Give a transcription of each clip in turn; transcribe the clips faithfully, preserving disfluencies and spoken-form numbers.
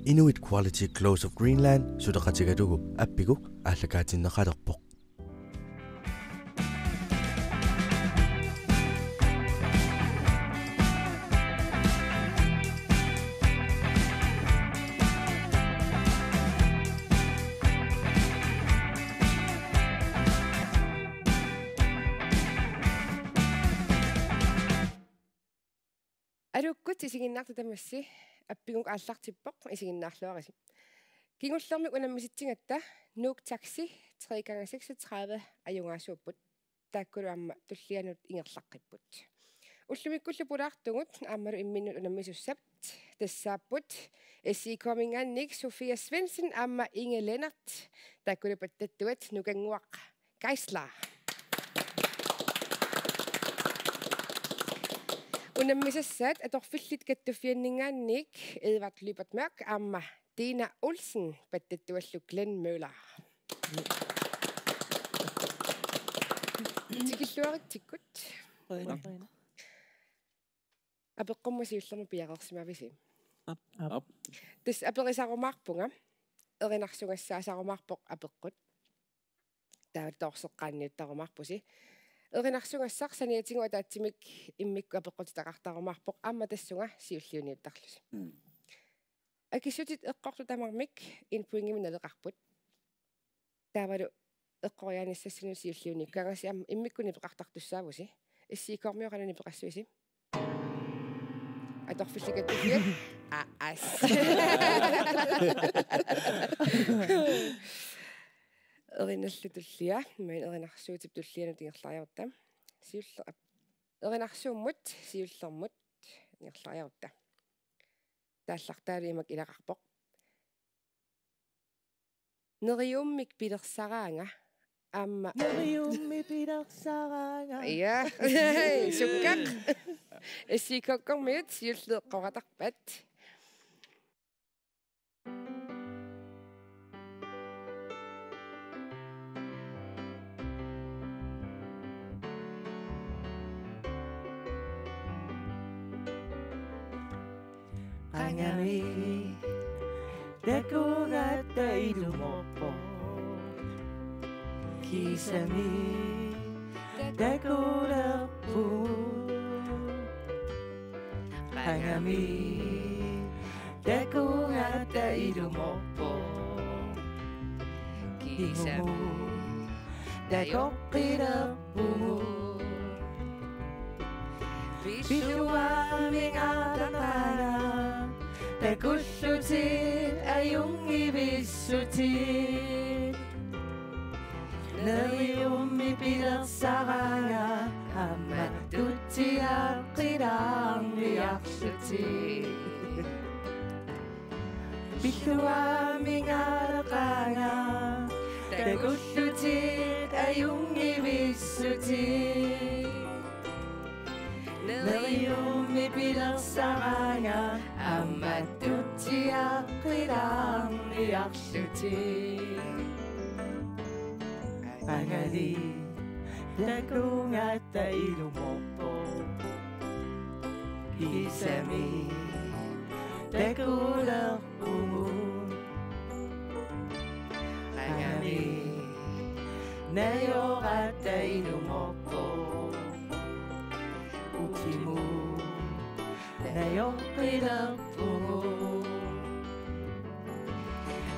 Inuit Quality Clothes of Greenland suleqatigalugu Appiguk aallakaatinneqalerpoq. Aluukkut, isiginnaartut tamassi, Appiguk aallartippoq, isiginnaarluarisi. Kingullermik unammisitsigatta Nuuk Taxi tre gange seksogtredive ajugaasuupput. Taakkulu aamma tullianut ingerlaqqipput. Ullumikkullu pulaartugut aammalu imminnut unammisussat tassaapput S I K-minngaanniit Sofia Svendsen aamma Inge Lennert. Taakkulu pattattuat Nukannguaq Geisler. Unammisassaat atorfillit kattuffianninngaanniit Edvard Lyberth Mørch aamma Dina Olsen, pattattuallu Glenn Møller. Tikilluaritsikkut. Qujanaq. Apeqqummut siullermut piareersimavisi? Aap. Aap. Tassa aperisarumaarpunga. Erinarsugassaasarumaarpoq apeqqut. Taava toorseqqaanniuttarumaarpusi. Erinarsugassaq saniatigut ataatsimik immikkut apeqqutitaqartarumaarpoq, aamma tassunga siulliuniuttarlusi. Mm. Akissutit eqqortut tamarmik en pointimik naleqarput. Taavalu eqqoriaanissassinut siulliuniukkaangassi aamma immikkut nipeqartartussaavusi. S I K-rmiut qanoq nipeqassavisi? Atorfillit kattuffiat. Aas. Erinallu tullia, men erinarsuutip tullianut ingerlariarutta. Siuller-, erinarsuummut siullermut ingerlariarutta. Taallartaalu imak ilaqarpoq. Neriummik pilersaraanga aamma. Neriummik pilersaraanga. Ja. Sukkaq. S I K-rmiut siulleq eqqoratarpat. Qangami takugatta ilumoorpoq. Kiisami takulerpugut. Qangami takugatta ilumoorpoq. Kiisami takoqqilerpugut. Pilluaamingaalaqaanga takullutit ajunngivissutit. Neriummik pilersaraanga aamma tutsiaqqilaarniarlutit. Pilluaamingaalaqaanga takullutit ajunngivissutit. Neriummik pilersaraanga aamma tutsiaqqilaarniarlutit. Qangali takugatta ilumoorpoq. Kiisami takulerpugut. Qangami najoratta ilumoorpoq. Ukimut najoqqilerpugut.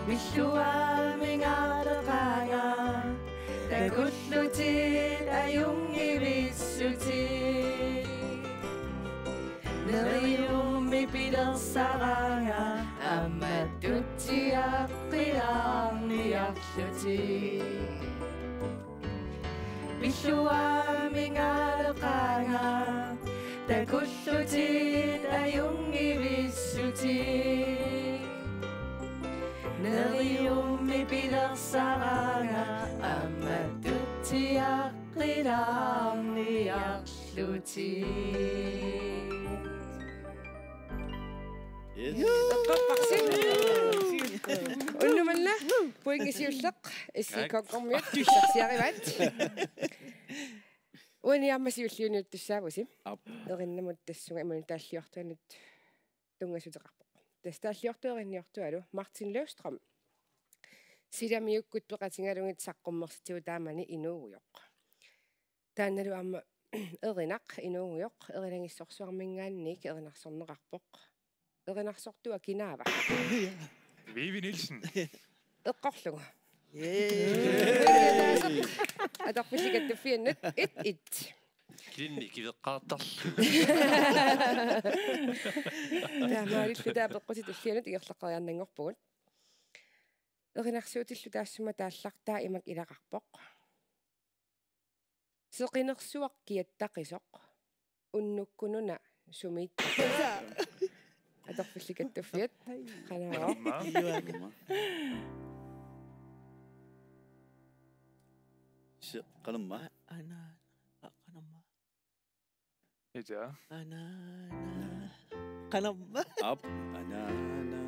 Pilluaamingaalaqaanga takullutit ajunngivissutit. Neriummik pilersaraanga aamma tutsiaqqilaarniarlutit. Pilluaamingaalaqaanga takullutit ajunngivissutit. Neriummik pilersaraanga aamma tutsiaqqilaarniarlutit. Yes. Eqqorparsi. Unnuk manna pointi siulleq S I K-rmiut pissarsiarivaat. Uani aamma siulliuniuttussaavusi. Aap. Erinnamut tassunga imannak taalliortuanut tunngassuteqarpoq. Tassa taalliortuerinniortualu Martin Løvstrøm. Silamiukkut peqatigalugit saqqummersitsivut taamani inuugujoq. Taannalu aamma erinaq inuugujoq, erinagissorsuarminngaanniit erinarsorneqarpoq. Erinarsortua kinaava? Vivi Nielsen. Eqqorlugu. Yay. Atorfillit Kattuffiannut et et. Klinni kiveqqaartarlu. Taamaalilluta apeqqutit tullianut ingerlaqqeriarnanngorpugut. Erinarsuutillu taassuma taallartaa imak ilaqarpoq: Seqinersuaq kiattaqisoq, unnukkununa sumiit. Atorfillit Kattuffiat. Qanaavoq? Qanormaa? Se-, qanormaa? Ana, a-, qanormaa? Ita. Anaana. Qanormaa? Aap, anaana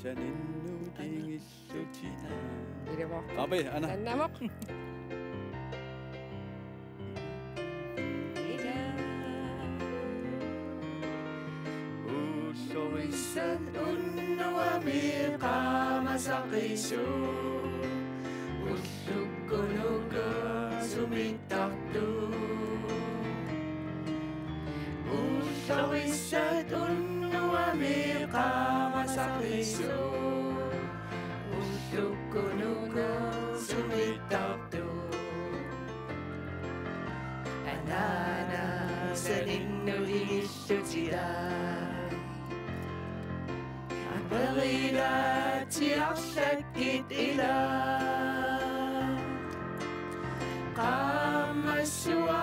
saninnut ingillutit. Ilavoq. Aapi, ana. Taannaavoq. Ullorissat unnuami qaamasaqisuut, ullukkunuku sumittartut. Ullorissat unnuami qaamasaqisuut, ullukkunuku sumittartut. Anaana saninnut ingillutila. Aperila tiarlakkit ila. Qaamassuaq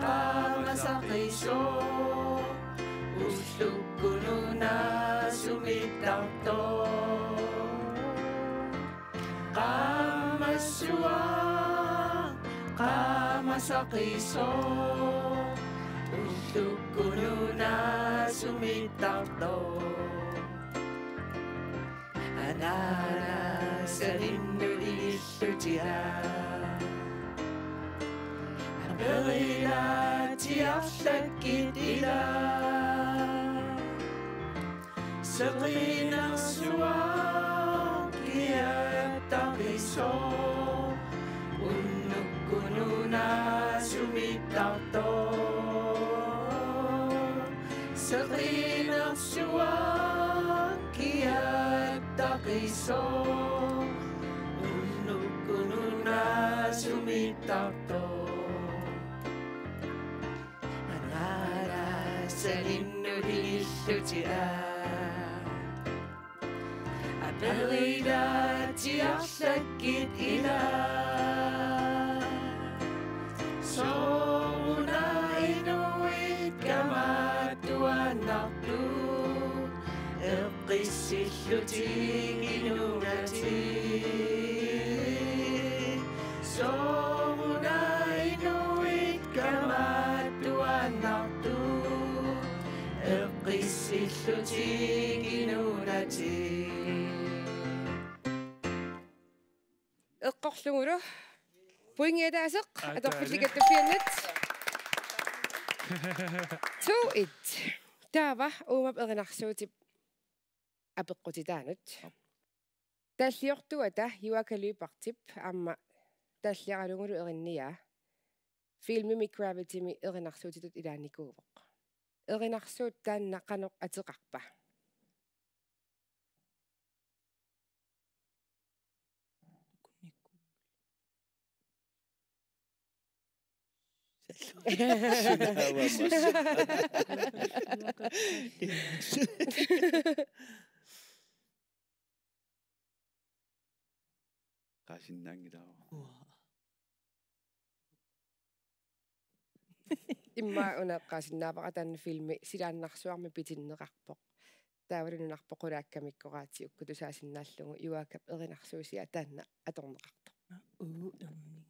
qaamasaqisoq, ullukkununa sumittartoq. Qaamassuaq qaamasaqisoq, ullukkununa sumittartoq. Anaana saninnut ingillutila. Aperila tiarlakkit ila. Seqinersuaq kiattaqisoq, unnukkununa sumittartoq. Seqinersuaq kiattaqisoq, unnukkununa sumittartoq. Anaana saninnut ingillutila. Aperila tiarlakkit ila. Sooruna inuit kamaattuaannartut, eqqissillutik inuunatik. Sooruna inuit kamaattuaannartut, eqqissillutik inuunatik. Eqqorlugulu. Pointi ataaseq. Aa, atorfillit taali. Kattuffiannut. To et. Taava uumap erinarsuutip apeqqutitaanut. Taalliortuata Juaaka Lyberthip aamma taalliaralugulu erinniaa filmimi Gravitymi erinarsuutitut ilaanikuuvoq. Erinarsuut taanna qanoq ateqarpa? Qaasinnaanngilaavoq. Uaa. Immaqa una eqqaasinnaavara, taanna filmi silaannarsuarmi pitinneqarpoq. Taavalu nunarput qulaakkamikkut raatiukkut tusaasinnaallugu Juaakap erinarsuusiaa taanna atorneqartoq. Uu, erni.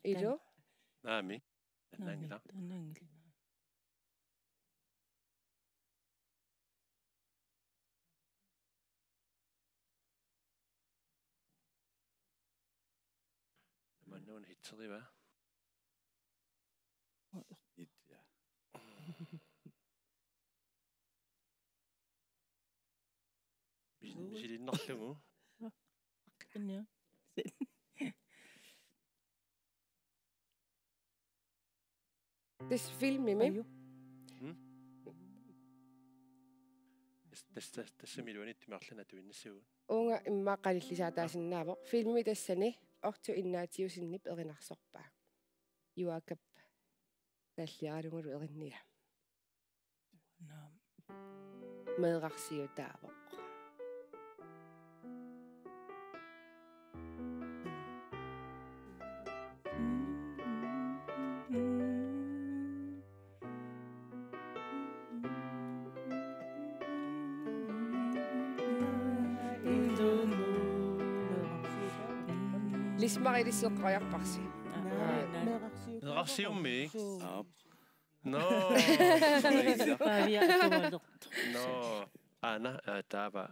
Ilu? Naamik. Naamik. Taannaanngilaq. Taannaanngilaq. Maanna una hitseriva? Hit, ja. Misiliinnarlugu. Annia. Tassa filmimi. Aju. Tassa, tassa, tassami iluaniittumi arlaannik atuinnassagut. Uunga immaqa qanillisaataasinnaavoq. Filmimi tassani Otto Ignatiussenilu erinarsorpaa. Juakap nalliaralugulu erinnia. Naam. Meerarsiutaavoq. Lismari ilisseqqoriarparsi. Meerarsiummi. Aap. No. Pavia atualertoq. No. Aana, aa, taava.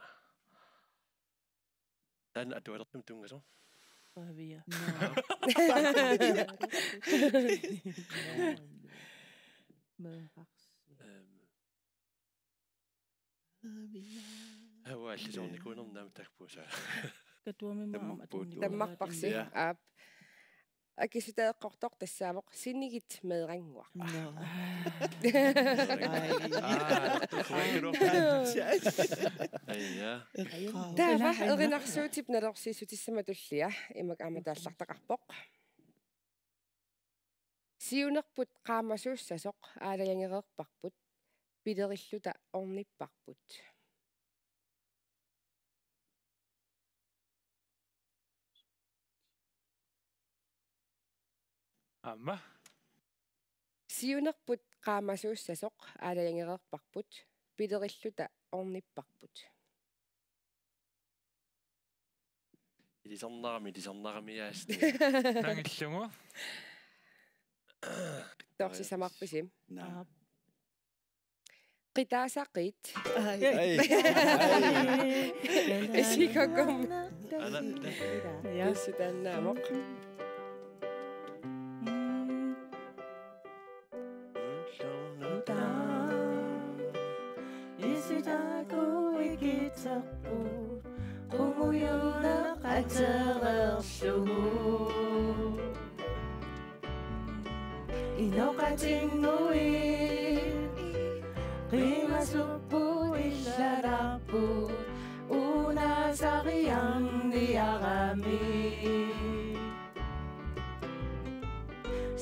Taanna atualertumik tunngasoq. Pavia. Meerarsi. Ehm. Hava allisoornikuunermi naamik takpuusaa. Katuami Tammarput. Tammarparsi. Ja. Aap. Akissutaaqqortoq tassaavoq sinigit meerannguaq. No. Aa, tukuakulo. Aja. Taava erinarsuutip nalorsiissutissamut tullia imak aamma taallartaqarpoq. Siunerput qaamasuussasoq aalajangereerparput pilerilluta ornipparput. Aamma. Siunerput qaamasuussasoq aalajangereerparput pilerilluta ornipparput. Ilisarnarami, ilisarnarami aasti. Nangillugu. Torsisamarpisi. Naa. Qitaasaqit. Ai. Isikokum. Ana. Ja. Issitaannaamoq. Isitaku ikitserput qungujulleq atereerlugu. Inoqatinnguit qiimasupput illalarput uunaasariarniarami.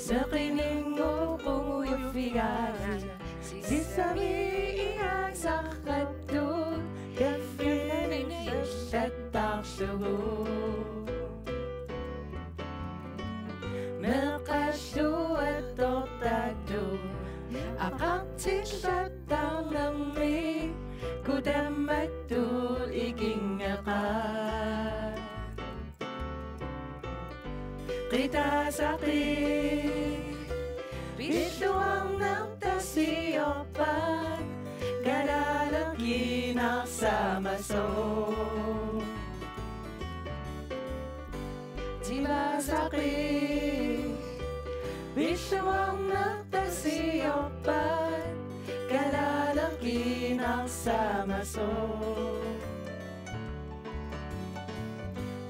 Seqininngooq qungujuffigaangat sissami ingaasarpattut kaffinnillattarlugu. Meeqqallu attortaatut aqartillattarnermi kutammattut ikinngeqaat. Qitaasaqit pilluarnertasiorpaat kalaaleqqiinnarsaamasoq. Tivaasaqit pilluarnertasiorpaat kalaaleqqiinnarsaamasoq.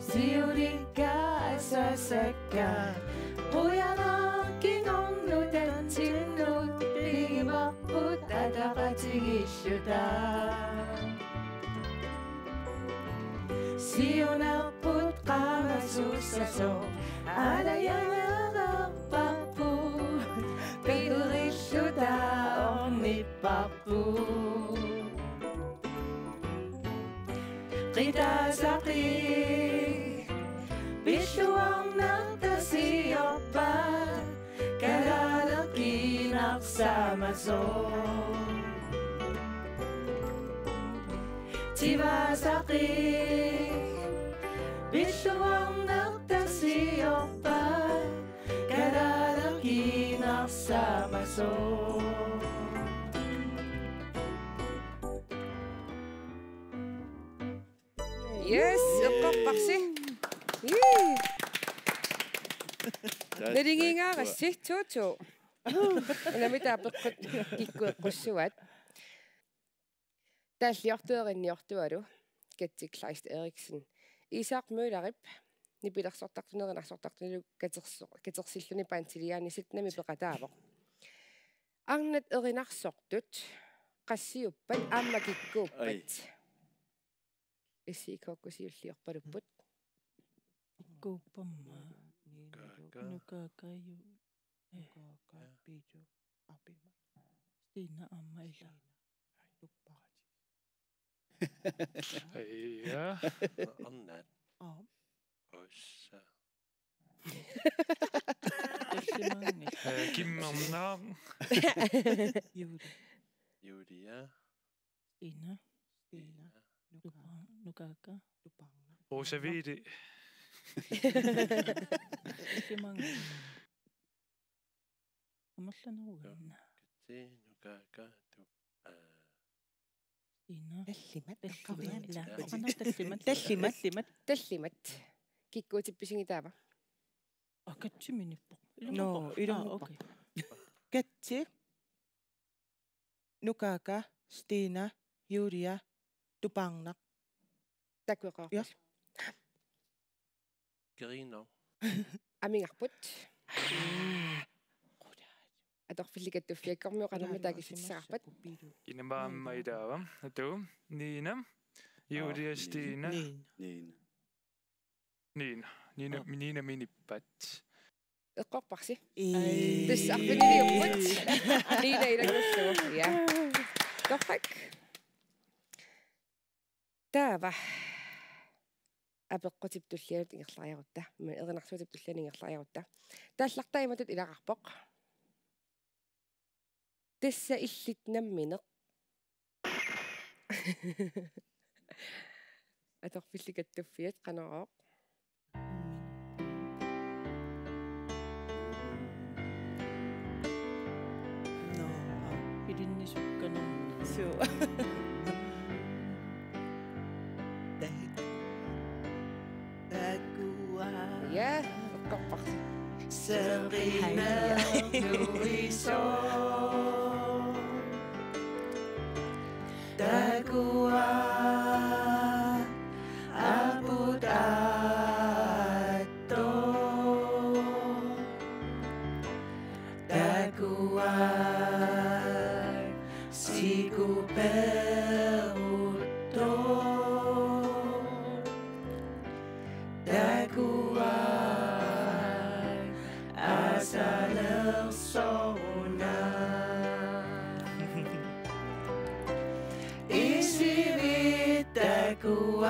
Siulikka asasakka qujanaq kingornut tatsinnut pigivarput ataqatigiilluta. Siunerput qaamasuussasoq aalajangereerparput pilerilluta ornipparput. Qitaasaqit pilluarnertasiorpaat kalaaleqqiinnarsaamasoq. Tivaasaqit pilluarnertasiorpaat kalaaleqqiinnarsaamasoq. Yes, eqqorparsi. Ii. Nalingiingaarassi, to to. Unammitaa peqqut kikkut eqqussuat. Taalliortuerinniortualu. Katja Kleist Eriksen. Isak Møllerip nipilersortartuni erinarsortartunilu katerso-, katersilluni Pantiliaani syttenimi peqataavoq. Arnat erinarsortut qassiuppat aamma kikkuuppat? Ai. S I K-kku siulliorpalupput. Kikkuuppamma. Nukaaka. Nukaaka ju-, eh. Nukaaka, Piitu, Api. Stina aamma ila. Stina. Tuppa. Ja. Arnat. Aap. Ossa. Tallimaanngilaq. Eh, Kimmernaaq. Julia. Julia. Stina. Stina. Nuka-, Nuka-, Nukaaka. Tupaarnaq. Rosavili. Tallimaanngilaq. Amerlanerugaanna. Katja, Nukaaka, tu-, aa. Stina. Tallimat. Tallimat. Qaviani. Ila, oqana tallimat. Tallimat. Tallimat. Tallimat. Kikkuutippisinngilaat? Aa, Katjimik nippoq. Nå, ilungerpoq. Ilungerpoq. Aa, okay. Katja, Nukaaka, Stina, Julia, Tupaarnaq. Takueqaaq. Ja. Griner. Amigarput. Atorfillit Kattuffiakkormiut qanormita taakisitsisarpat? Kinamaamma ilaava. Atu, Nina, Julia, Stina. Nina. Nina. Nina. Nina, Nina minippat. Eqqorparsi. Ii. Tassa arfiniliupput. Nina ilanngullugit. Ja. Torrak. Taava. Apeqqutip tullianut ingerlariarutta. Erinarsuutip tullianut ingerlariarutta. Taallartaa imatut ilaqarpoq. Tassa illit nammineq. Atorfillit Kattuffiat, qanorooq? Nå, aa. Pilinnisukkanermut. Suu. Ja, eqqorparsi. Serina Nuiso. Takua aput atto. Takua sikuperutto. Takua asalersoruna. Isivit takuai.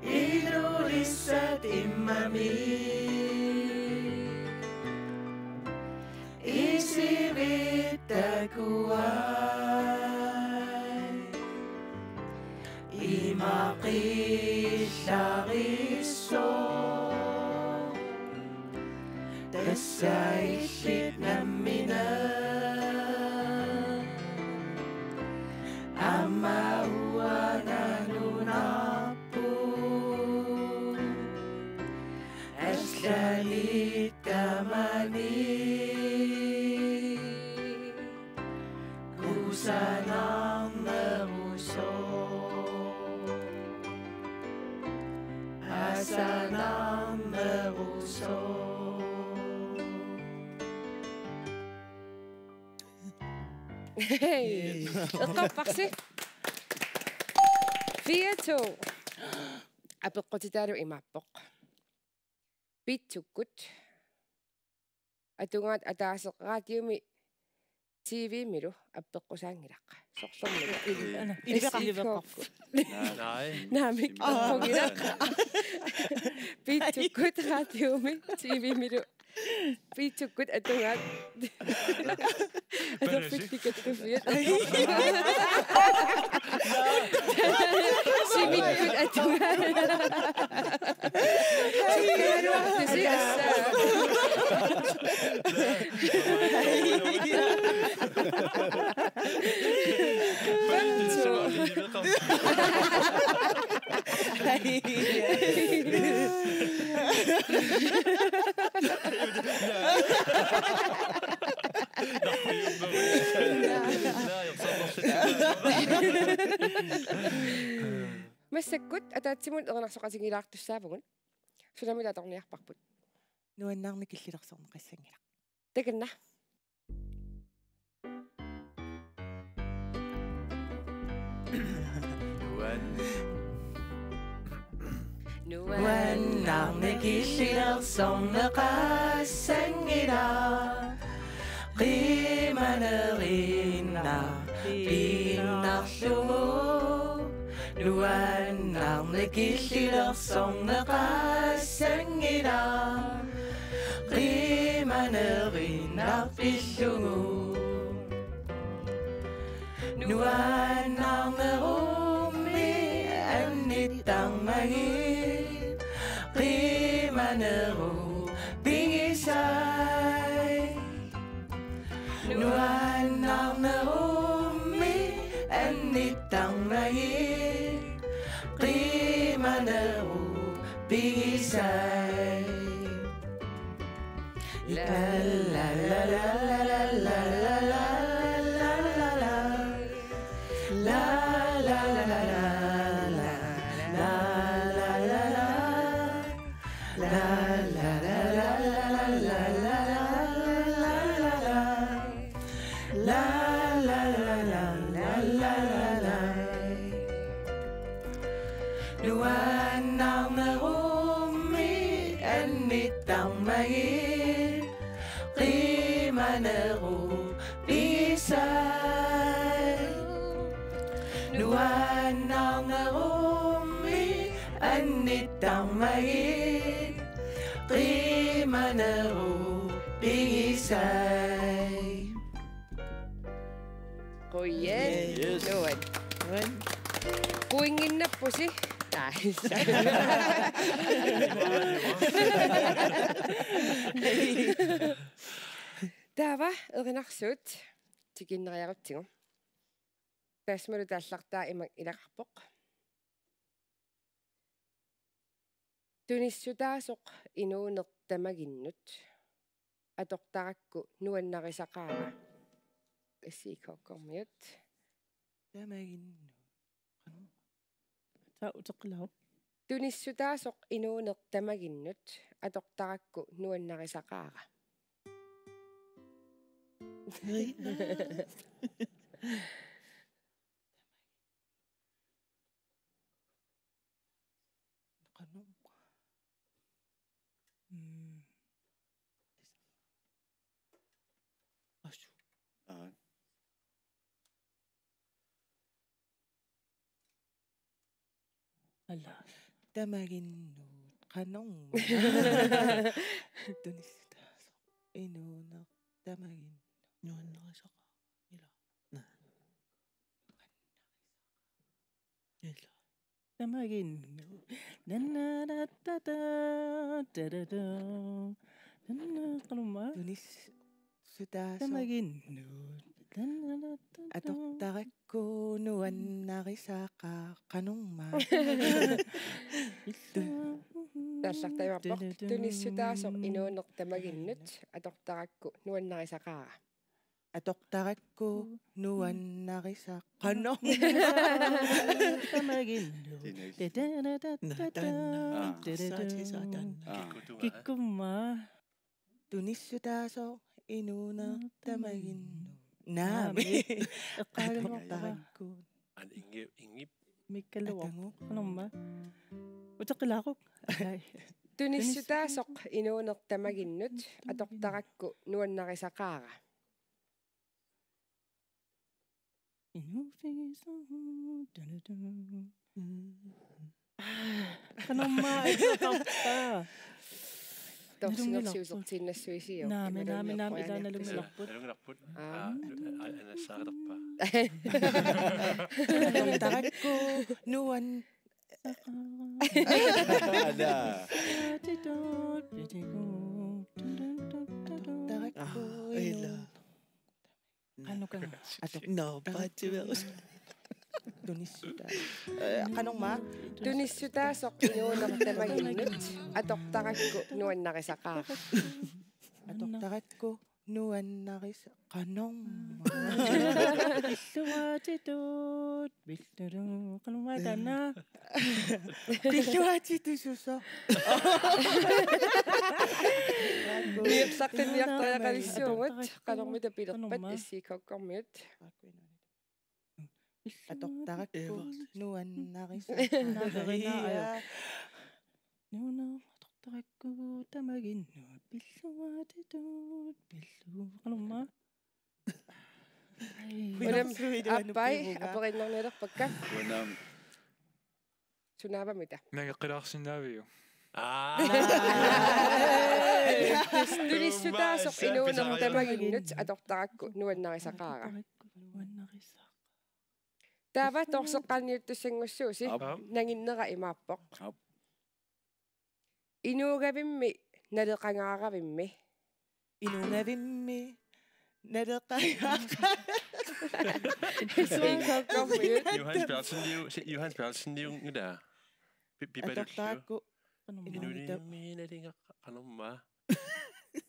Ilulissat immami. Isivit takuai. Imaqillarisso. Tassa illit nammineq. Aamma uanga nunarput. Allanit tamani kusanarnerusoq, asanarnerusoq. Hej. Eqqorparsi. Fire to. Apeqqutitaalu imaappoq. Piitsukkut atugaat ataaseq radiomi T V-milu appeqqusaanngilaq. Sorlermilu. Ana, S I K-kku. Iliveqarpoq. Nej. Naamik, aqqugilaq. Piitsukkut radiomi T V-milu. Piitsukkut atugaat. Atorfillit Kattuffiat. Simikkut atugaat. Sukkaluartusi assaa. Massakkut ataatsimut erinarsoqatigilaartussaavugut. Sunami atorniarparput? Nuannaarneq killilersorneqassanngilaq. Takanna. Nuan. Nuannaarneq killilersorneqassanngilaq. Qiimaneriinnaq piinnarlugu. Nuannaarneq killilersorneqassanngilaq. Qiimaneriinnaq pillugu. Nuannaarnerummi annittarmagit qiimanerup pigisai. Nuannaarnerummi annittarmagit qiimanerup pigisai. La la la la la la la la la la. La la la la la la la la la la. La la la la la la la la la la la. La la la la la la la la la. Nuannaarnerummi annittarmagit qiimanerup pigisai. Nuannaarnerummi annittarmagit qiimanerup pigisai. Qujan. Yes. Nuan. Nuan. Pointinnappusi. Ai. Taava erinarsuut tikinneriarutsigu. Tassami taallartaa ima ilaqarpoq. Tunissutaasoq inuuneq tamaginnut atortarakku nuannarisaqaara. S I K-kormiut. Tamaginnut. Qanoq? Taava uteqqilaaruk. Tunissutaasoq inuuneq tamaginnut atortarakku nuannarisaqaara. Qanoq? Mm. Asu. Aa. Alla. Tamaginnut qanorma? Tunissutaasoq inuuneq tamaginnut. Nuannarisaqaara. Ila. Naa. Ila. Tamaginnut. Nanna-da-da-da, da-da-da. Nanna-, qanorma? Tunissutaasoq. Tamaginnut. Nanna-da-da-da. Atortarakku nuannarisaqaara, qanorma? Illa. Taallartaa imaappoq. Da-da-da. Tunissutaasoq inuuneq tamaginnut atortarakku nuannarisaqaara. Atortarakku nuannarisaqaara. Qanoq? Tamaginnut. Tina is- Da, da, da, da, da, da. Naa, da, da, da. Saatii saatan. Aa. Kikkumma. Tunissutaasoq inuuneq tamaginnut. Naamik. Naamik. Eqqaaginnarpara. Atortarakku. An ingi-, ingip. Mikkaluaq. Atagu. Qanorma? Uteqqilaaruk. Ai. Tunissutaasoq inuuneq tamaginnut atortarakku nuannarisaqaara. Inuufigisarput, da-da-da. Mm. Aa, qanorma atortarpa? Torsinersiusertiinnassuisiuk? Naamik, naamik, naamik, ilaa nalunngilaq. Nalunngilaq. Aa. Aa, aa, aa, nassaartarpa. Atortarakku nuan- Ala. Atortarakku. Aa, ila. Qanoq? Ator-, no, paativeerus. Tunissutaa-, eh, qanorma? Tunissutaasoq inuuneq tamaginnut atortarakku nuannarisaqaara. Atortarakku nuannarisa-, qanormaa. Pilluaatitut, pillulu, qanormaa taanna. Pilluaatitususoq. Niuersaqqinniartariaqalissuugut, qanormita pilerpat, qanormaa. S I K-kormiut. Atortarakku nuannarisa-. Nuannarina, ajo. Nuanna-, atortarakku tamaginnut pilluaatitut pillu-, qanormaa. Ai. Unam, Suiluanut appai, pivuga. Aperinnarnialerpakka. Unam. Sunaavamita? Nangeqqilaarusinnaaviuk? Aa. Tunissutaasoq inuuneq tamaginnut atortarakku nuannarisaqaara. Atortarakku nuannarisaqaara. Taava torseqqaanniuttussanngussuusi. Aap. Nanginnera imaappoq. Aap. Inuugavimmi naleqangaaravimmi. Inuugavimmi naleqangaara-. S I K-kormiut. Johannes Berthelsen liu, se-, Johannes Berthelsen liunngilaa. Pi-, pipalullu. Atortarakku. Inuunimmi nalinga-, qanormaa.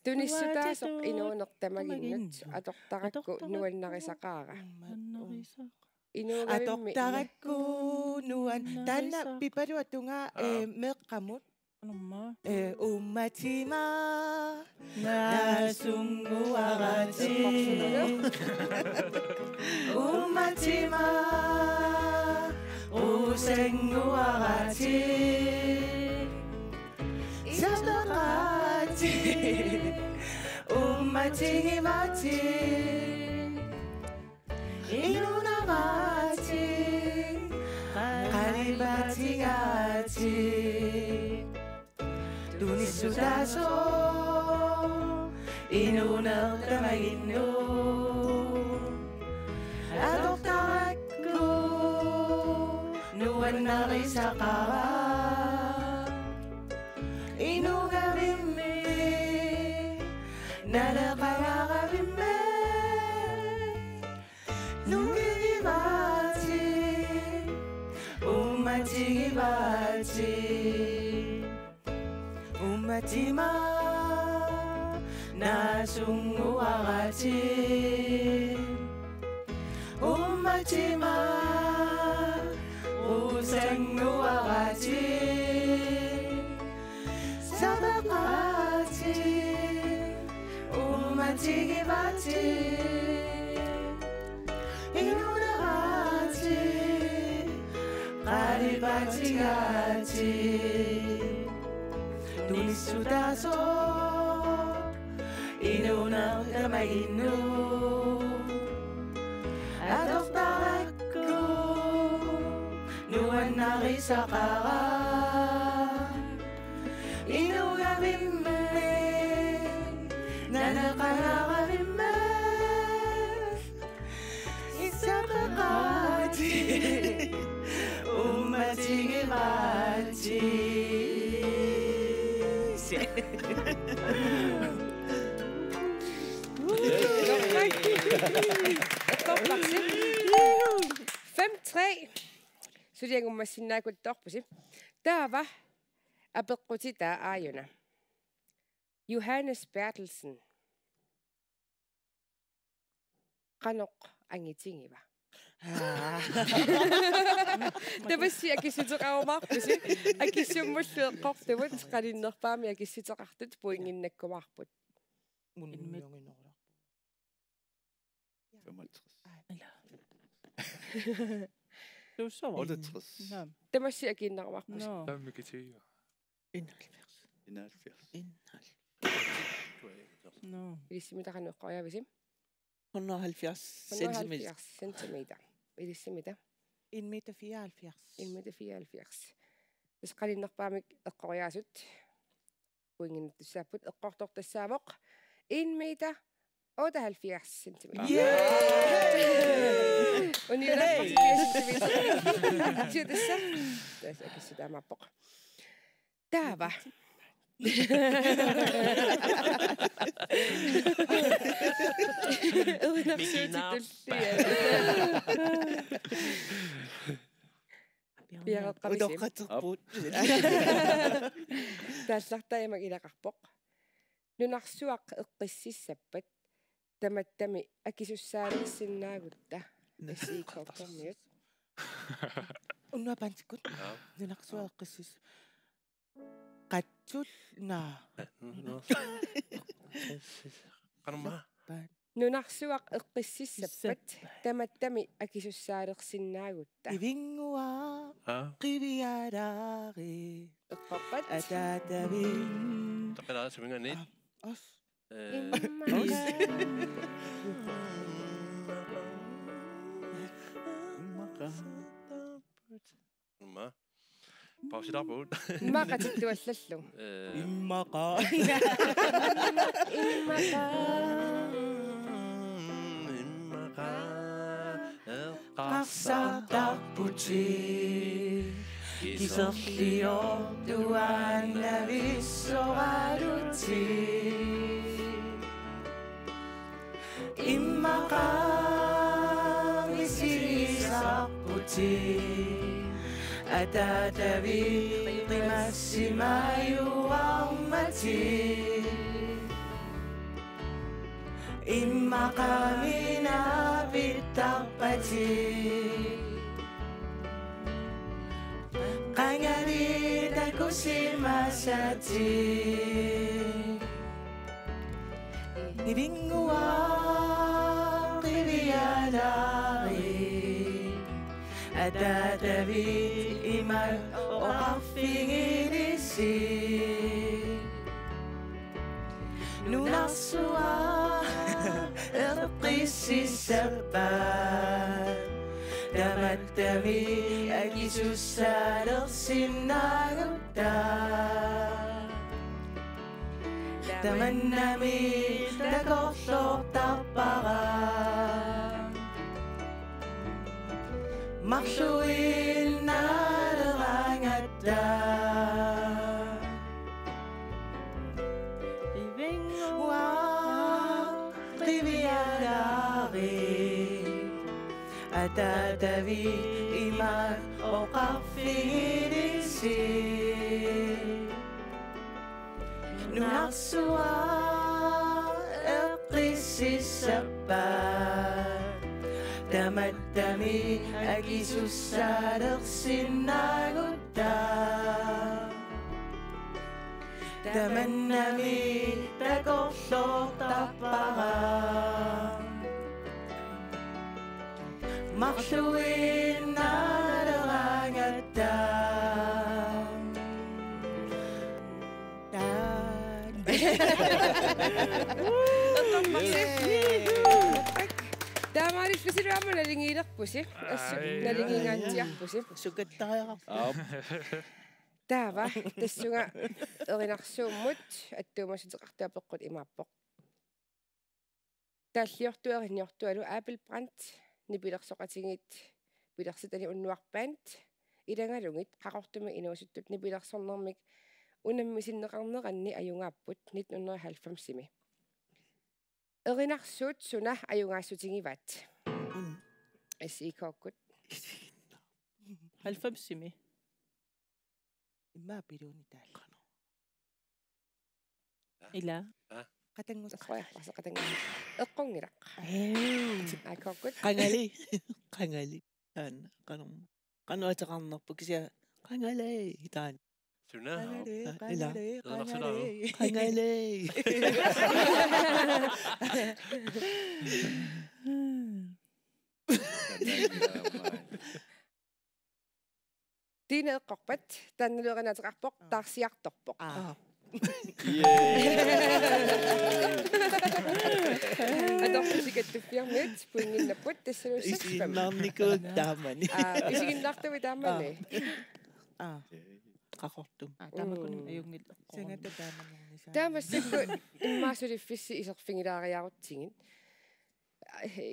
Tunissutaasoq inuuneq tamaginnut atortarakku nuannarisaqaara. Nuannarisaqaara. Inuugavimmi. Atortarakku nuan-, taanna pipaluatunga, aa, eh, meeqqamut. Qanormaa. Eh, uummatima naasunnguaratik. Uummatima quussannguaratik. Sapeqqaatik uummatigivaatik. Inuunavaatik qalipaatigaatik. Tunissutaasoq inuuneq tamaginnut atortarakku nuannarisaqaara. Inuugavimmi naleqangaaravimmi. Nungivaatik uummatigivaatik. Uummatima naasunnguaratik. Uummatima quussannguaratik. Sapeqqaatik uummatigivaatik. Inuunavaatik qalipaatigaatik. Tunissutaasoq inuuneq tamaginnut atortarakku nuannarisaqaara. Inuugavimmi naleqangaaravimmi. Sapeqqaatik uummatigivaatik. Fem tre. Suli angummassinnaakkuttoorpusi. Taava apeqqutitaa aajuna. Johannes Berthelsen. Qanoq angitigiva? Aa. Tamassi akissuteqarumaarpusi. Akissummullu eqqortumut qaninnerpaamik akissuteqartut pointinnakkumaarput. Mun Ilmit. Femogtres. Aa. Ila. Tuussavat. Otteogtres. Naam. Tamassi akiinnarumaarpusi. Nå. Taammi kitigiva. Enoghalvfjerds. Enoghalvfjerds. Enoghalvfjerds. Nå. Ilissimita qanoq eqqoriavisi? Hundrede og halvfjerds centimeter. Hundrede og halvfjerds centimeter. Ilissimita? En meter fireoghalvfjerds. En meter fireoghalvfjerds. Tassa qaninnerpaamik eqqoriaasut pointinnattussaapput, eqqortoq tassaavoq en meter otteoghalvfjerds centimeter. Yeah! Uniulaarpasi fire centimeter. Siutassa. Tassa akissutaa imaappoq. Taava. Erinarsuutit tulliat. Piareeqqamisi. Utoqqatserput. Taallartaa imak ilaqarpoq. Nunarsuaq eqqississappat Tamattami akisussaalersinnaagutta. Næ. S I K-kormiut. Unnuap paantikkut. Ja. Nunarsuaq eqqissis-. Qatsul-, naa. Nunarsuaq. Qanormaa? Paan. Nunarsuaq eqqississappat. Issappat. Tamattami akisussaalersinnaagut. Ivinnguaq. Aa. Qiviaraari. Eqqorpat. Ataatavit. Taqilaa suminganit. Aa, os. Eh, immaqa. Immaqa. Immaqa. Pausilaarpugut. Immaqa tittuallallu. Eh. Immaqa. Immaqa. Immaqa. Eqqarsartarputit kiserliortuaannavissoralutit. Immaqa misigisarputit ataatavit qimassimajuarmatit. Immaqa minaa pittarpatit. Qangali takusimasatit. Ivinnguaq qiviaraari. Ataatavit ima oqarfigilisi. Nunarsuaq eqqississappat. Tamattami akisussaalersinnaagutta. Tamannami takorloortarpara. Marluinnaaleraangatta. Ivinnguaq qiviaraari. Ataatavit ima oqarfigilisi. Nunarsuaq eqqississappat. Tamattami akisussaalersinnaagutta. Tamannami takorloortarpara. Marluinnaaleraangatta. Taan. Taamaalillisilu aamma naligiilerpusi. Assut. Ai. Naligiingaatsiarpusi. Sukattariaqarpoq. Aap. Taava tassunga erinarsuummut attuumassuteqartoq apeqqut imaappoq. Taalliortup erinniortualu Abel Brandt nipilersoqatigiit Pilersitani Unnuaq Band ilagalugit Qaqortumi inuusuttut nipilersornermik unammisinneqarneranni ajugaapput nitten hundrede og halvfemsimi. Erinarsuut suna ajugaassutigivaat? Mm. S I K-kkut. Halvfemsimi. Immaqa piluunitaal. Ila. Aa. Qatanngusaq. Eqqoja, pasa qatanngusaq. Eqqunngilaq. Ew. A K-kkut. Qangali. Qangali. Taanna. Qanoq. Qanoq ateqarnerpoq kisianni. Qangali. Taanna. Suna. Qangali, aa, ila. Qangali, erinarsuutaa. Qangali. Qangali. Tiina eqqorpat, taannalu erinaateqarpoq, aa, taarsiartorpoq. Aa. Yay! Atorfillit Kattuffianniit pointinnapput, tassalu seks fem. Isiginnaarnikuuakka taamani. Aa, isiginnaartumi taamani. Aa. Aa. Qaqortumi. Aa, taamakkununnga, mm, ajunngilaq. Sangata taamanernisaa. Taava massakkut immaqa suliffissi iserfigilaariarutsigit.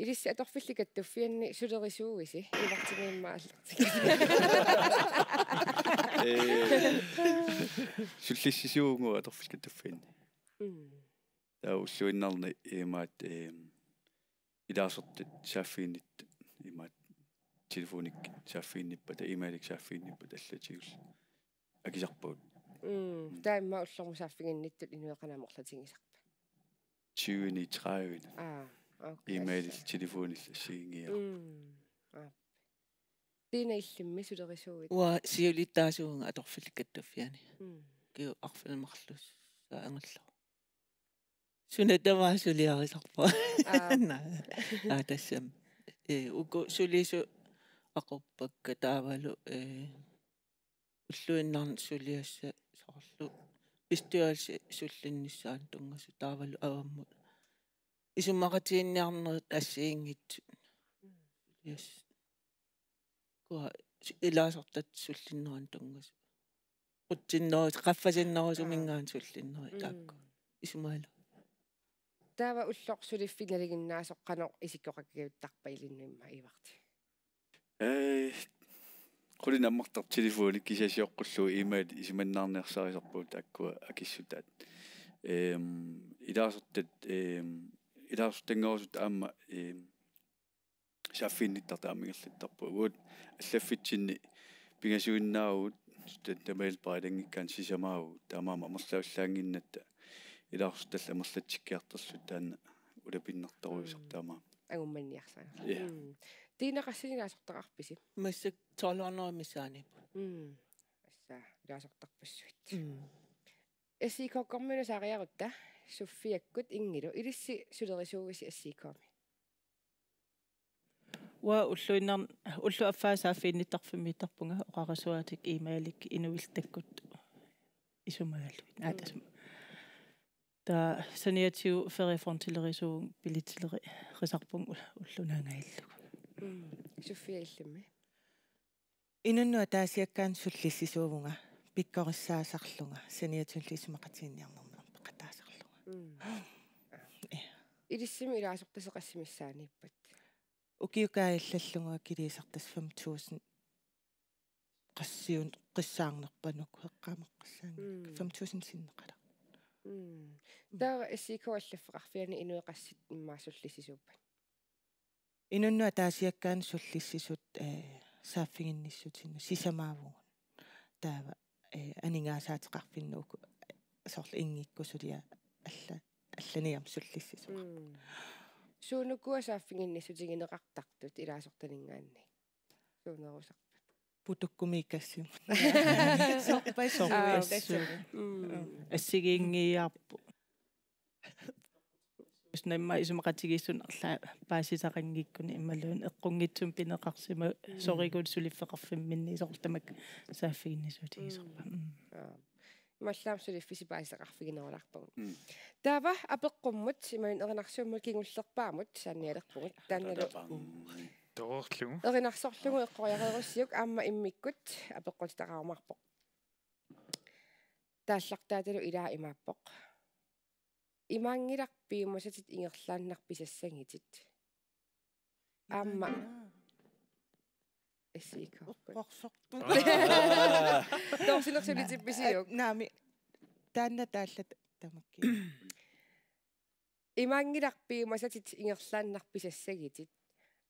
Ilissi Atorfillit Kattuffianni sulerisuuisi? Ivartimi immaqa aallartikka. Ee, sullissisuuvugut Atorfillit Kattuffianni. Mm. Taava ulluinnarni imaat, ee, ilaasortat saaffiginnittut, imaat telefonikkut saaffiginnippata, e-mailikkut saaffiginnippata allatigullu akisarpagut. Mm. Taava immaqa ullormut saaffiginnittut inuit qanoq amerlatigisarpat? T tyve-ni tredive-ni. Aa, okay. E-mailillu telefonillu assigiinngilara. Mm. Aa. Tiina, illimmi sulerisuuvit? Uanga siulittaasuuvunga atorfillit kattuffianni. Mm. Ukiut arfineq-marlussuit angerlarput. Suna tamaat suliarisarpara. Aa. Naa. Aa, tassami. Ee, uku sulisut aquppakka taavalu, ee, ulluinnarni suliassat soorlu bestyrelsi sullinnissaanut tunngasut taavalu avammut isumaqatiginninniarnerit assigiinngitsut. Yes. Ukua ilaasortat sullinneranut tunngasut. Qutsinnerus-, qaffasinnerusuminngaanniit sullinnerit taakku. Mm. Isumaalu. Taava ulloq suliffiginnginnaasoq qanoq isikkoqakajuttarpa ilinnut immaqa, Ivarti? Ee, qulit ammartartut telefonit kisianni sioqqullugu e-mail isumannaarniarsarisarpagut taakkua akissutaat. Ehm, ilaasortat, ehm, ilaasortanngorusuttut aamma, ehm, saaffiginnittartut aamma ingerlattarpagut. Uagut allaffitsinni pingasuinnaavugut, Studentermail Pridenngikkaanni sisamaavugut. Taamaammat amerlavallaannginnatta ilaasortallu amerlatsikkiartorluta taanna ulapinnartorujussuusarpoq. Mm. Taamaammat. Angummanniarsarisarpoq. Ja. Mm. Tiina, qassinik ilaasortaqarpisi? Massakkut tolv hundrede missaaniipput. Mm. Tassa ilaasortarpassuit. Mm. S I K-kkormiunut saariarutta Sofiakkut Ingilu, ilissi sulerisuuvisi S I K-mi? Uanga ulluinnarni, ullut affaat saaffiginnittarfimmiittarpunga, oqarasuaatit e-mailit inuiltakkut isumagallugit. Aa, mm, tassami. Taava saniatigut feriafondilerisuuvunga, billetilerisarisarpunga ullunaangajallugu. Mm. Sofia, illimmi? Inunnut ataasiakkaanut sullissisuuvunga pikkorissaasarlunga saniatigullu isumaqatiginninniarnermik peqataasarlunga. Mm. Ja. Ilissimi ilaasortasoqassi missaaniippat? Ukiup kaajallallugu akiliisartassat fem tusind qassiuneqassaarnerpaat uku eqqaamaqqassaanngilakka. Mm. Fem tusind sinneqalaarput. Mm. Taava S I K allaffeqarfiani inuit qassit immaqa sullissisuuppat? Inunnut ataasiakkaanut sullissisut, eh, saaffiginnissutinnut sisamaavugut. Taava, eh, aningaasaateqarfinnut uku, eh, soorlu Ingikkut suliaq alla-, allaniarmat sullissisuugut. Mm. Suunukua saaffiginnissutigineqartartut ilaasortaninngaanniit? Suunerusarpat? Putukkumiikassimut. Sorpassuit. Aa, sorpassuit. Tassami. Mm. Assigiinngiiaarput. Immaqa isumaqatigiissunik arlaat paasisaqanngikkuni imaluunniit eqqunngitsumik pineqarsimavoq, mm, sorikut suliffeqarfimminni soorlu tamakku saaffiginnissutigisarput. Mm. Mm. Aa. Imaallaat suliffissi paasisaqarfiginerulaarpagut. Mm. Taava apeqqummut, imaluunniit erinarsuummut kingullerpaamut saannialerpugut. Taannalu. Tadabang. Toorlugu. Erinarsorlugu eqqoriareerussiuk aamma immikkut apeqqutitaqarumaarpoq. Taallartaatalu ilaa imaappoq: Imaanngilaq piumasatit ingerlaannaq pisassagitit. Aamma. Imaanngilaq. S I K. Eqqorsorput. Toorsinersulitsippisiuk? Naamik. Taanna taallat tamakki. Imaanngilaq piumasatit ingerlaannaq pisassagitit.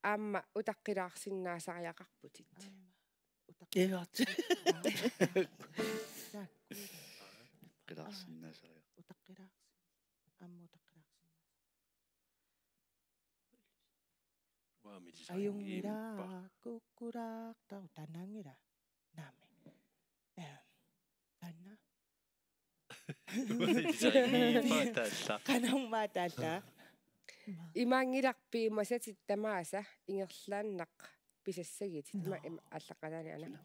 Aamma utaqqilaarsinnaasariaqarputit. Aamma utaq-, ivaat. Taakku. Qilaarsinnaasariaq. Utaqqilaarsin-, aamma utaqqilaarsinnaasariaq. Uami ajunngilaq, kukkulaartaru, taannaanngilaq. Naamik. Ehm, taanna. Taanna. Qanormi taanna? Imaanngilaq piumasatit tamaasa ingerlaannaq pisassagitit. Ima, no, ima, aallaqqaataani aana.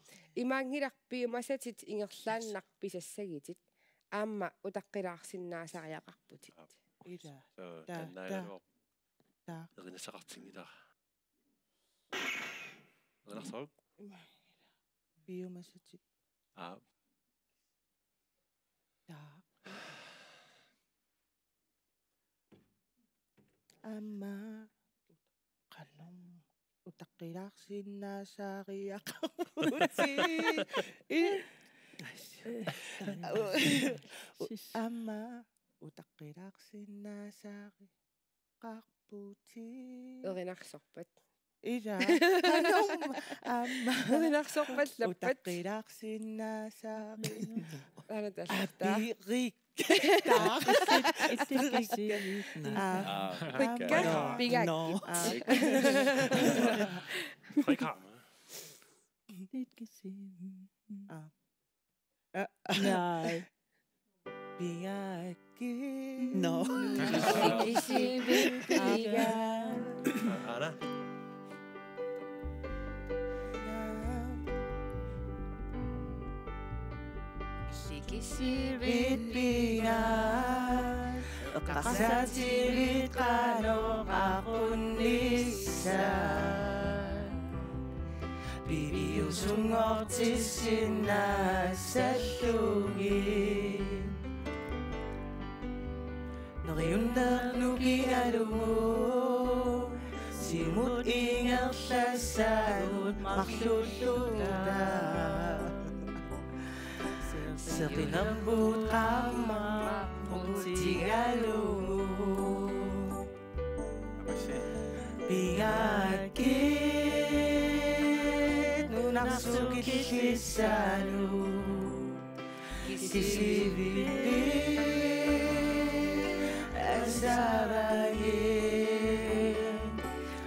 Imaanngilaq piumasatit ingerlaannaq pisassagitit. Aamma utaqqilaarsinnaasariaqarputit. Ila. Soo, ta-, taanna ta-, ila. Ta-. Erinasaqartinngilara. Erinarsoruk? Piumasatit. Aa. Taa. Aamma qanormi utaqqilaarsinnaasariaqarputit. I-, aamma utaqqilaarsinnaasari- qarputit. Erinarsorpat? Ila. Qanormi aamma. Erinarsorpat lappat? Utaqqilaarsinnaasari-. Aana taallartaa. Apirik. Aa. Aa, okay. Pigaakkit. Aa. Tre kammer. Aa. Aa. Nej. Pigaakkit. Nå. Aana. Sikisivit pigaat, eqqarsaativit qanoq aqunnissat. Piviusunngortissinnaassallugu. Neriunneq nukigalugu siumut ingerlassagut marluulluta. Seqinermut qaammaqqutigalugu. Pigaakkit nunarsuup killissaanut. Kisivivit asavagit.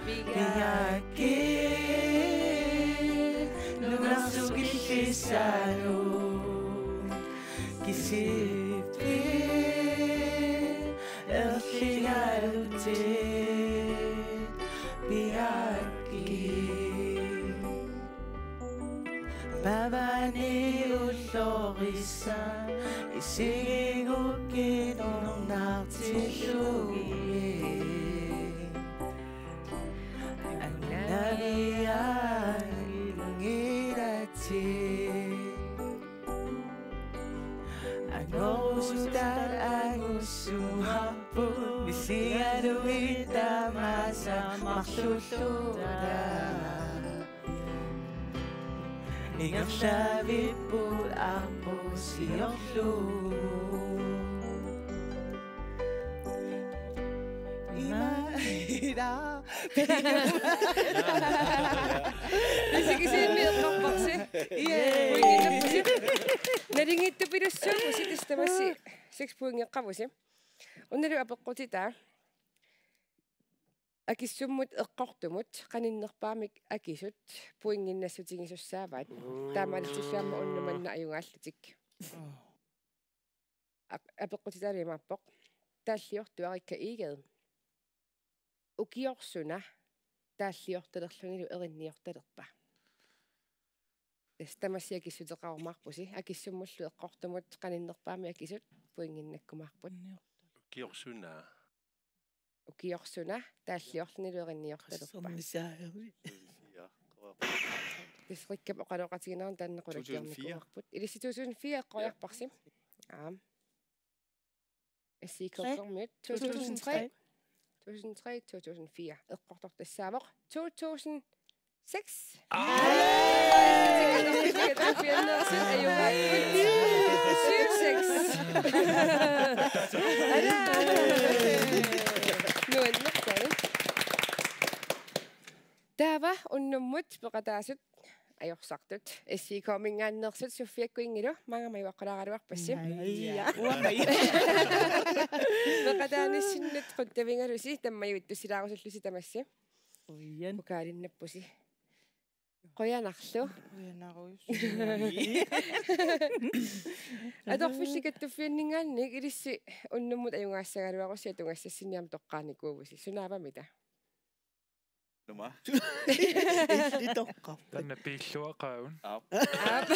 Pigaakkit nunarsuup killissaanut. Kisivivit erligalutit pigaakkit. Pavani ullorissat isigigukkit nunaartillugit. Annaviaanngilatit. Angorusutaq angussuarput, misigalugit tamaasa marluulluta. Ingerlavipput aqqusiorlugu. Ima ila. Tassa kisianni eqqarparsi. Yay. Pointinnappusi. Naligiittupilussuuvusi, tassa tamassi seks pointeqqavusi. Unnalu apeqqutitaa. Akissummut eqqortumut qaninnerpaamik akisut pointinnassutigisussaavat. Taamaalillutik aamma unnuk manna ajugaallutik. Ap-, apeqqutitaalu imaappoq: Taalliortuarikka Egede. Ukioq suna taalliortalerlunilu erinniortalerpa? Tassa tamassi akissuteqarumaarpusi. Akissummullu eqqortumut qaninnerpaamik akisut pointinnakkumaarput. Ukioq suna. Ukioq suna taalliorlunilu erinniortalerpa? Qassornisaajavi. Tassa Rikkap oqaloqatigiinnerani taanna qulakkeernikuuarput. Ilissi to tusind fire eqqoriarparsi. Aap. S I K-kormiut. To tusind tre. To tusind tre, to tusind fire. Eqqortoq tassaavoq to tusind seks. Aa! Syv seks. Nuannertalik. Taava unnummut peqataasut ajorsartut. S I K-minngaanneersut Sofiakkut Ingilu, maanga majuaqqulaaraluarpassi. Maja. Uanga Maja. Peqataanissinnut quttavigalusi, tammajuittusilaarusullusi tamassi. Uian. Pokalinnappusi. Qujanarlu. Qujanarujussuaq. Atorfillit Kattuffianninngaanniit ilissi unnummut ajugaassagaluarusi atugassassinni aamma toqqaanikuuvusi. Sunaavamita? Numa. Illit toqqarpat. Taanna piilluaqaavun. Aap. Aap.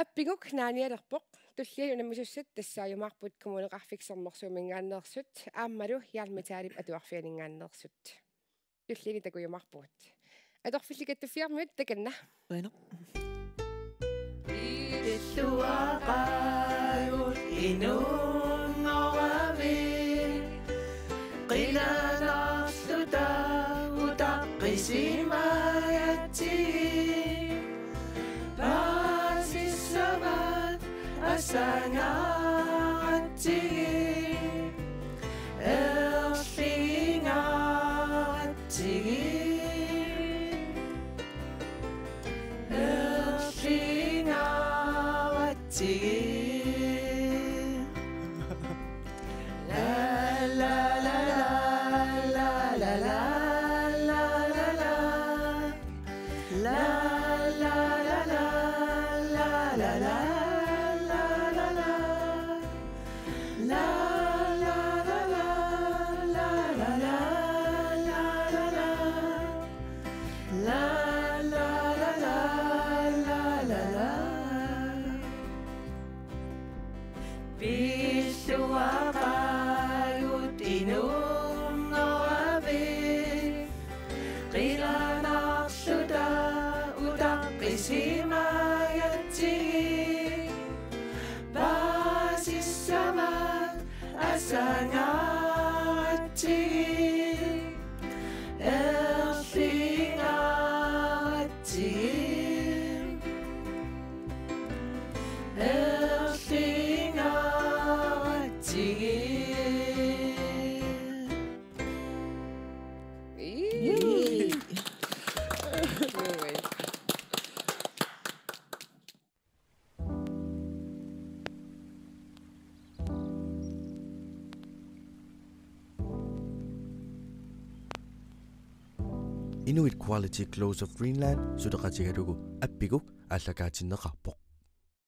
Appiguk naanialerpoq. Tulliani unammisussat tassaajumaarput Kommuneqarfik Sermersuuminngaanneersut aammalu Jarl Metalip atuarfianinngaanneersut. Tulliani takujumaarpugut. Atorfillit Kattuffiarmiut takanna. Bueno. Illuaqaagut inunngoravit, qilanaarluta utaqqisimagatsigu, paasissavat asangaratsigu, erligatsigu. Erligatsigu. Tigi. La, la, la, la. La, la, la, la. La, la, la, la. La, la, la, la. La, la, la, la, la, la. La, la, la, la, la, la. Pilluaqaagut inunngorami. Qilanarluta utaqqisimagatsigu. Paasissamat asangaatsigu. Erlingaatsigu. Erlingaatsigu. Ii. Inuit Quality Clothes of Greenland suleqatigalugu appikkut aallakaatinneqarpoq.